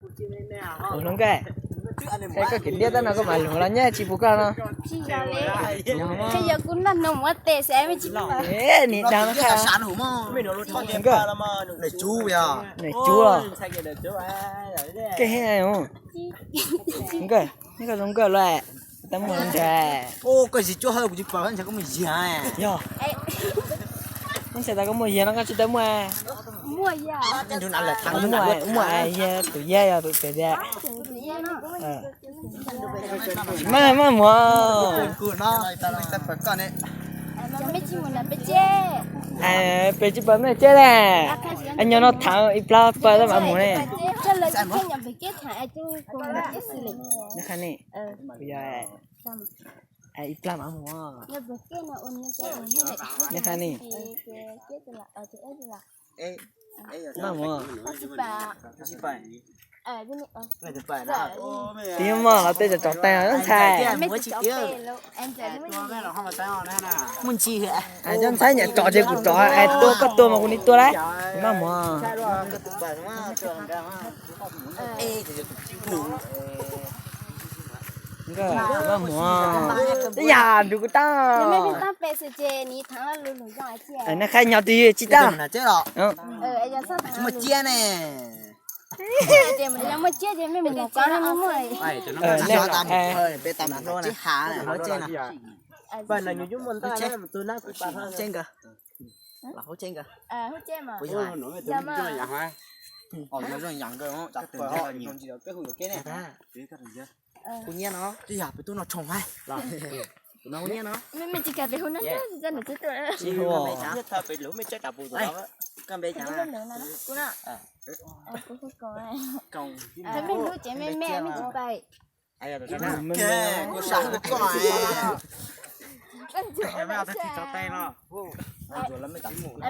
Ua hluas nkauj, koj kev liab tab no koj mam luag los nyab tsis pum koj no. Tsis yog li, yog kuv noj no muab tes xav me tsis. Nim dag no qha. Nws cub los. Koj zoo nkauj los, tab muaj ntag. Koj zis cuab hawb kuv tsis pom, koj ntshai koj muaj yiag. Yog, koj ntshai tas koj muaj yiag no koj tsis tau muaj. Muaj, muaj yiag tus yiag yog tus pem tiag. Tsis maj maj muag. Pem tsis pom mej ceb le. Nyob no thaum ib plab pawg tab mam muag ne. Ib plab mam muag. Maj muag. Tib maj los tej tsom tsom teeg ntxhais. Cov ntxhais nyam tsom ces kuv tsom, es tua koj tua mas kuv nim tua lauj. Maj muag. Maj muag. Yam nrug kuv tau. Nej qhaib nyob twg tsis tau. Kuv nyiam no, twb yog peb tub no tshoov hais. Kuv nyiam no. Tsis hu.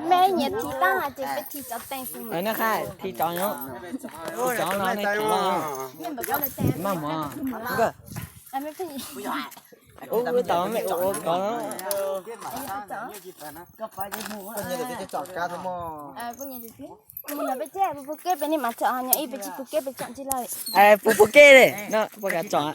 Mej nyiam thim tau hais ces peb thim cov teeg xwb. Nej qhaib thim cov nyob. Cov no nej thim los. Maj muag. Ub, tau mej ua ua kov. Peb ceb peb pug keb peb niam mas txhom nyob ib peb tsis pug keb peb txhom tsis lawm. Pug pug keb li no puas kav txhom.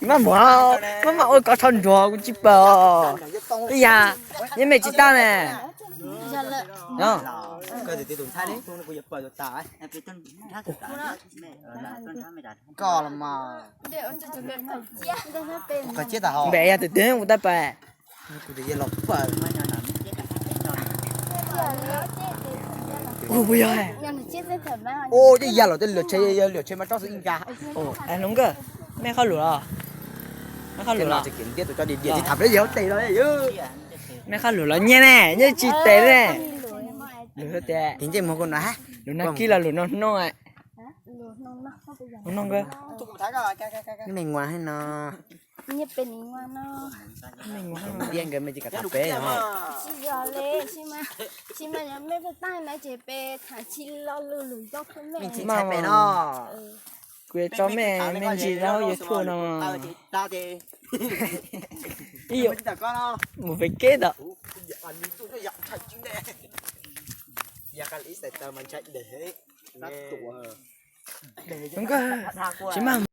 Maj muag, maj mam ua kov tsho nruag kuv tsis paub. Ib yam, yeej mej tsis tau ne. Koj los mas. Npe yog tus twg kuv tab pais. Ua puas yog? Ua, cov yag los tej lwm tsheb, yog lwm tsheb mas tsob xwb ib nca. Hluas nkauj, mej qhov luam los? Mej qhov luam los? Mej qhov luam los nyiaj ne, nyiaj tsis tes ne. Lwm tias, lwm nag kib los lwm no hnub. Hnub nkawd. Mej nguas hais no. Mej nguas hais no. Tsis yog li, tsis mas yog mej pheej tab na ces peb tham tsis lo lus lwm zaub thoob mej. Mej ntxhais pem no. Kuv yuav tso mej me ntsis rau hauv YouTube no. Ib yam mus pem keb tau. Tsis mag.